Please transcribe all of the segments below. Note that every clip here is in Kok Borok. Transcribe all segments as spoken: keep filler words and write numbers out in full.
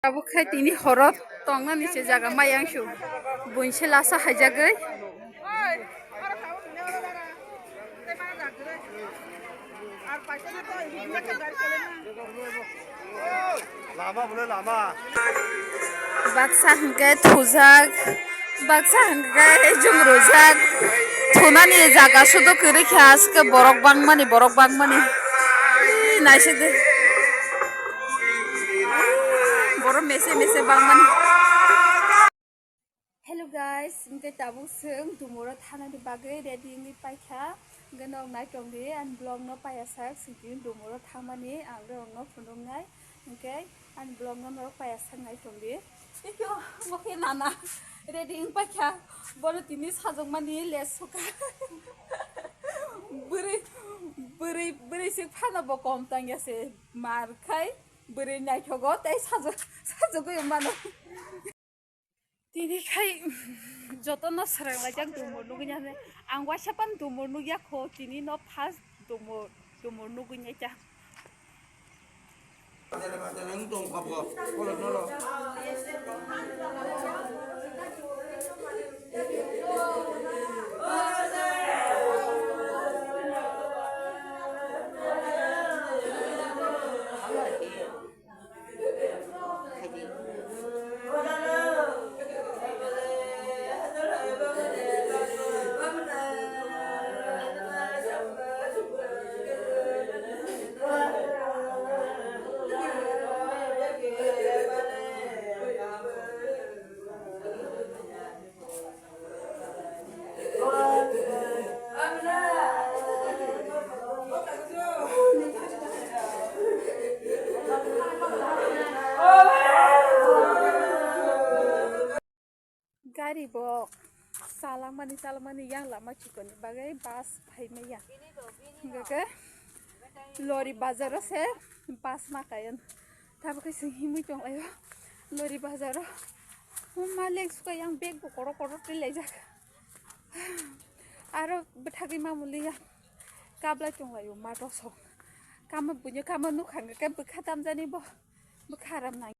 Tabuk khe tini horo tongnani se jaga mayang su buinse lasa haijagwi. Lama bole lama. Baksa hwnkhe thujak, baksa hwnkhe jumrujak. Thunani jaga sudu kwrwi kha, aswk borok bangmani, borok bangmani. Naisik de. Borok mese mese bangmani. Hello guys, hwnkhe tabuk chwng dumuro thanani bagwi ready wngwi paikha. Hwnkhe nok nai tongdi, ani vlog no paiyasak, chwng tini dumuro thangmani ang norokno phunuknai. Hwnkhe ani vlog no norok paiyasak nai tongdi. Thank you, omo khe nana ready wng paikha. Bono tini sajwkmani late sukha. Bwrwi, bwrwi, bwrwi se phano bo kom tangya se mar khai. Bwrwi naithogo tei sajwk, sajwkgwi mano. Tini khai jotono swrang laijak dumur nugwi nani. Ang waisa pan dumur nugya kho, tini no first dumur, dumur nugwi naikha. Gari bo chalangmani, chalangmani yang lama chikoni bagwi bus phaimaya. Hingke lori bazaro se bus makayon. Tabuk khe chwng himwi tonglaio lori bazaro. O ma leng suka yang bag bo kotor kotor twi laijak. Aro bwthagwi mamuli ya kablai tonglaio ma tosok. Kama buino kama nukha hwnkhe bwkha tamjani bo bwkha aram nang.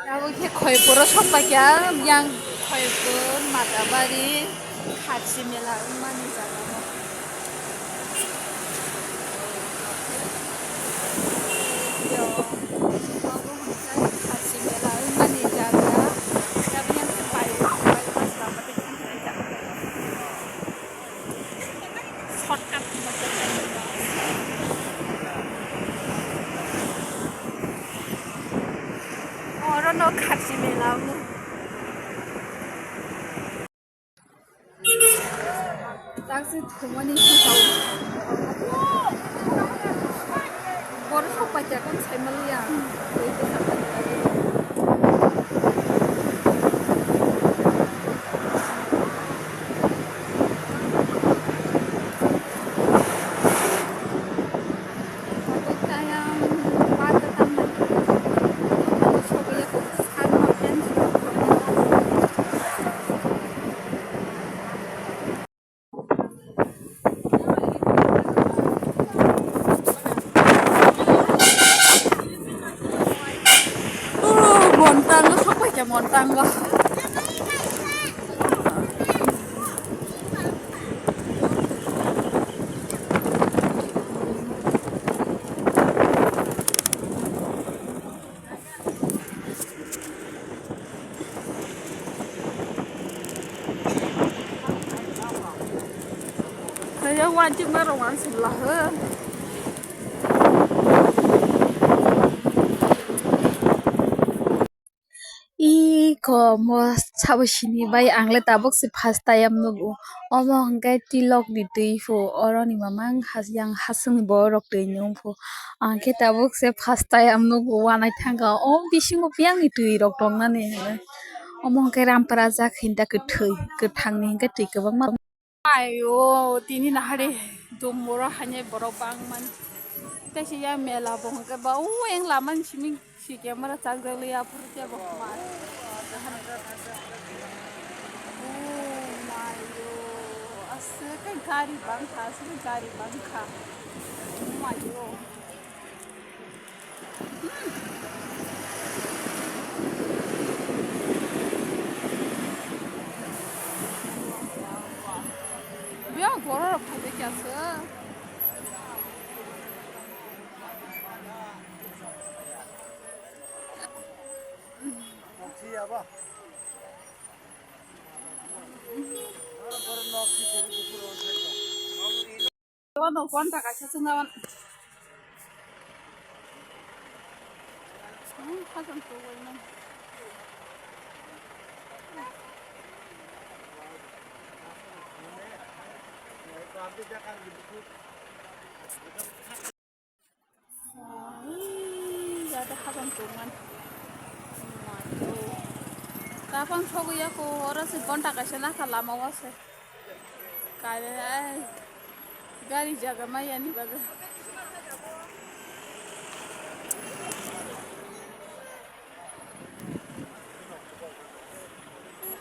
Abo khe Khoiphuro sokpaikha, yang Khoiphur, Matabari, Kharchi mela wngmani jaga o. Yo, abo hwnkhe Kharchi mela wngmani jaga. Abo yang khe bai, bai, bai, bai, bai, bai, bai. Shortcut. Oro no Kharchi mela o. Taksi thumani sitao. Boro sok paita kon sai maliya. Montango sok paikha, Montango. Kaya wanching na rong ang sila he. Iko mo sabo sini bai ang le tabuk se first time nugo. Omo hwnkhe tilok ni twi pho, oro ni mamang has-, yang hasung ni borok twi nung pho. Ang khe tabuk se first time nugo, wanai thangkha. O bisingo biyang ni twi rok tongnani hwnwi. Omo hwnkhe Rampara jak hinda kwthwi, kwthang ni hwnkhe twi kwbangma. Ayo, tini nahari dumuro hainai borok bangmani. Tei se yang mela bo hwnkhe ba, o yang lama ni simi si camera chakjak liya phuru tebo ma. Oh my Gari bangkha, aswk gari bangkha. Oh my God. Biya borok rok phaikha kya se. Bono gonta kaisa chwngna wan. Hmm, khajang tubui man. Jate habang tongmani. Tapang sogwi ya ko, oro se gonta kaisa nakha lama o se. Kare ai, gari jaga maya ni bagwi.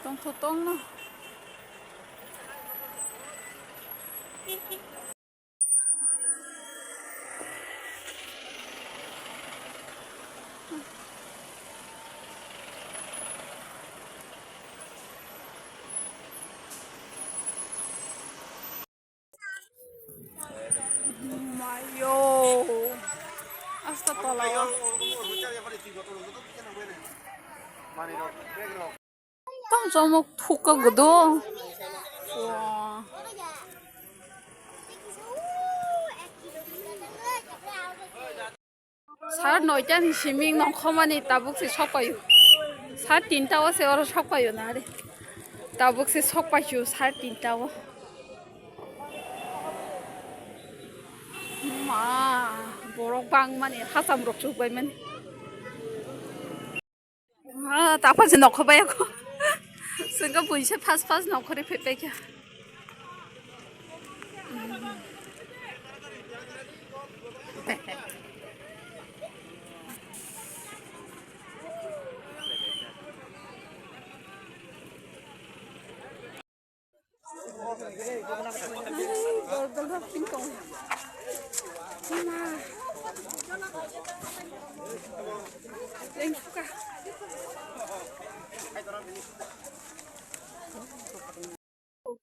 Tongtho tongno. Mayo. Asta tola o. Tamo chomok thukha gudo. Wah. Sar noita ni siming nongkhomani tabuk se sokpaio. Sar tinta o se oro sokpaio nari. Tabuk se sokpaio sar tinta o. Ma, borok bangmani hacham rok chukbaimani. Ah, ta phasi nokho bai ako. Sengkha buise phas phas nokhorwi phaipaikha.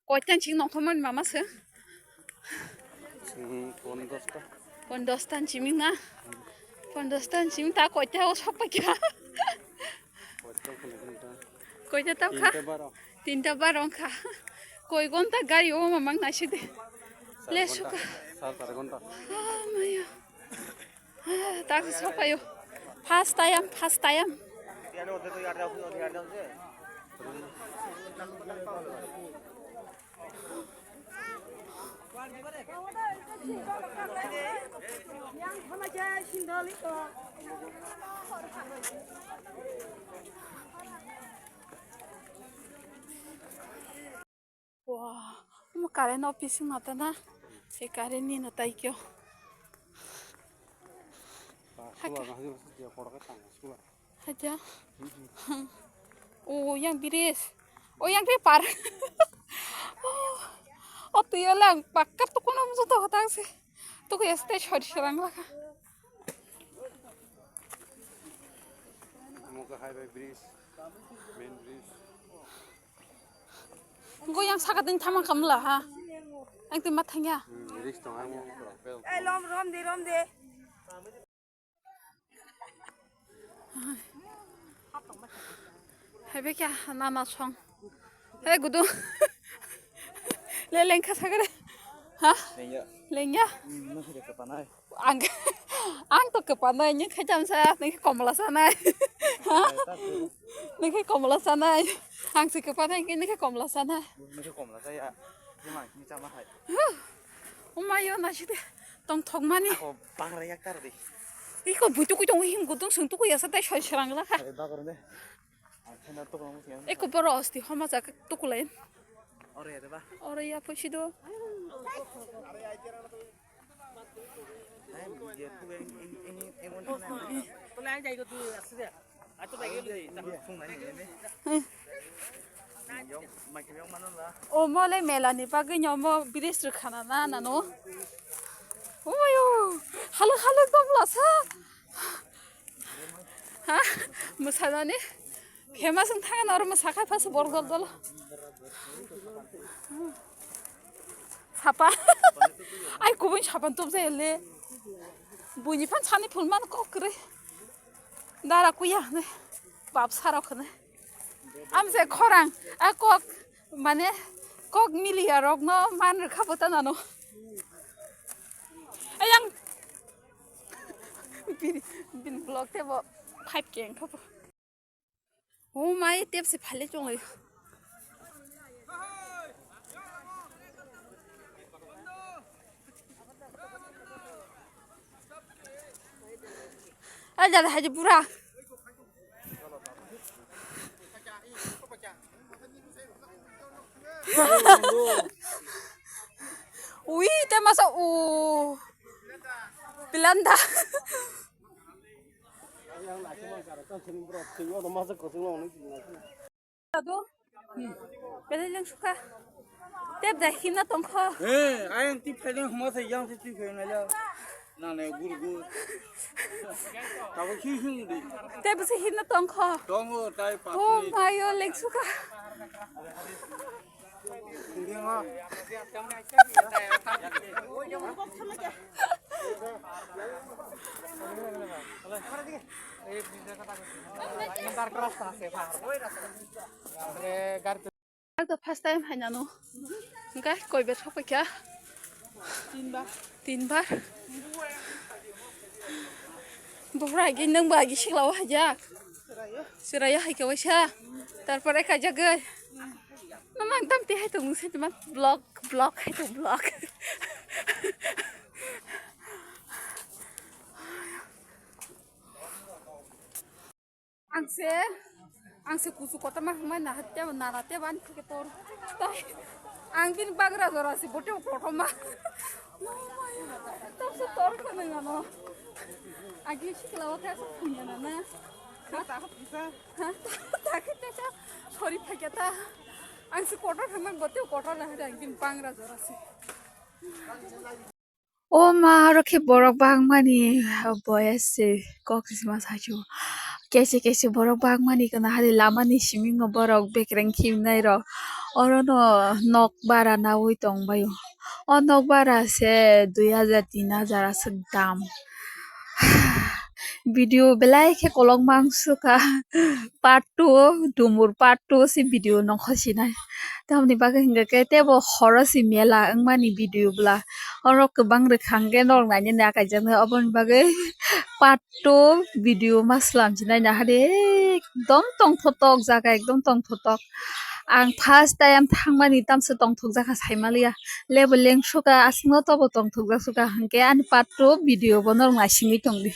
Koitan ching nongkhormani mama se? Hmm, pondosta. Pondosta chiming na? Pondosta chiming ta koita o sokpaikha. Koita tamo kha? Tinta baro. Tinta baro wngkha. Koi gonta gari o mamang naiside. Le suka. Sar sar gonta. Ah, maya. Ah, tak sopayo. First time, first time. Wah, omo current office wngma tana. Se current ni no tai kyo. Hake. Haja. O yang bridge. O yang bridge par. O twi o lang pakkar to kono mujo to hotang se. To ko este short shrang laka. Omo khe highway bridge, main bridge. Go yang saka din thamang kamla ha. Ang tin ma thangya. Hmm, risk tong ang. Eh, lom, rom de, rom de. Hai be kya nana song. Hey gudu. Le lengkha sagare. Ha? Lengya. Lengya. Hmm, no se ka panai. Ang, ang to kwpanai, nini khai chamsa, nini khe komla sanai. Ha? Nini khe komla sanai. Ang se kwpanai, nini khe komla sanai. Nini khe komla saya. Jema, nini chama hai. Huh. Omayo naside. Tong thokmani. Ako bangra yak tar di. Iko buitu kuitong him gutung sung tuku yasa tai soi serang la kha. Ai bagor ne. Eko boro osti homa jak tukulai. Ore ya ba. Ore ya phusi do. Omo le mela ni bagwi no omo bridge rwkha na, na, nano. Omayo, halwk halwk tong lasa. Ha? Mwsanani? Famous wng thangna oro mwsakhai phasu borok dol dol. Sapa. Ai kubui sapan tubjai le. Buini phan sani phulman kok kwrwi. Dara kuya hwnwi. Bap sarok hwnwi. Amse khorang. A kok mane kok miliya rokno man rwkha bwta nano. Ayang. Bini, bini vlog tebo five K wngkha bo. Oh my, tep se phale chonglai. Ai jale haji pura. Ui, te masa u. Pilanda. Ado. Belai lengsukha. Tep jai himna tongkho. He, ayang tip phaideng homa se yang se tip phaideng naila. Nane gur gur. Tabo hi hi di. Tep se himna tongkho. Tongo tai pa. Oh mayo lengsukha. Ang to first time hai nano. Hingke koi ber sokphaikha? Tin bar. Tin bar. Bufra agi nang ba agi sikla o hajak. Chwraio hai khe waisa. Tarpore kaijagwi. Namang tam ti hai tong se tuma vlog, vlog hai tong vlog. Ang se, ang se kusu kotorma hwnma na hatte nana te ban ke tor. Tai ang bini bagra jora se bote kotorma. Tam se tor khana ngano. Agi sikla o thasa punya na na. Ha ta ha pisa. Ha ta ke te ta. Sorry phaketa. Ang se kotor hwnma bote kotor na hatte ang bini bagra jora se. O ma, oro khe borok bangmani, boya se kok se ma sacho. Kaisa kaisa borok bangmani kana hari lama ni simi no borok bekereng khimnai rok. Oro no nok bara nawi tong bai o. O nok bara se dui hajar tin hajar aswk dam. Video belai khe kolok mang sukha. Part two, Dumur part two se video nongkho sinai. Tamoni bagwi hingke khe tebo horo se mela wngmani video bwla. Oro kwbang rwkha hwnkhe norok nainani akaijak nai, oboni bagwi part two video ma swlam sinai nahari ekdom tongthotok jaga, ekdom tongthotok. Ang first time thangmani tamsa tongthok jaga saimaliya. Lebo lengsukha aswkno tobo tongthok jak sukha hwnkhe ani part two video bo norok naisingwi tongdi.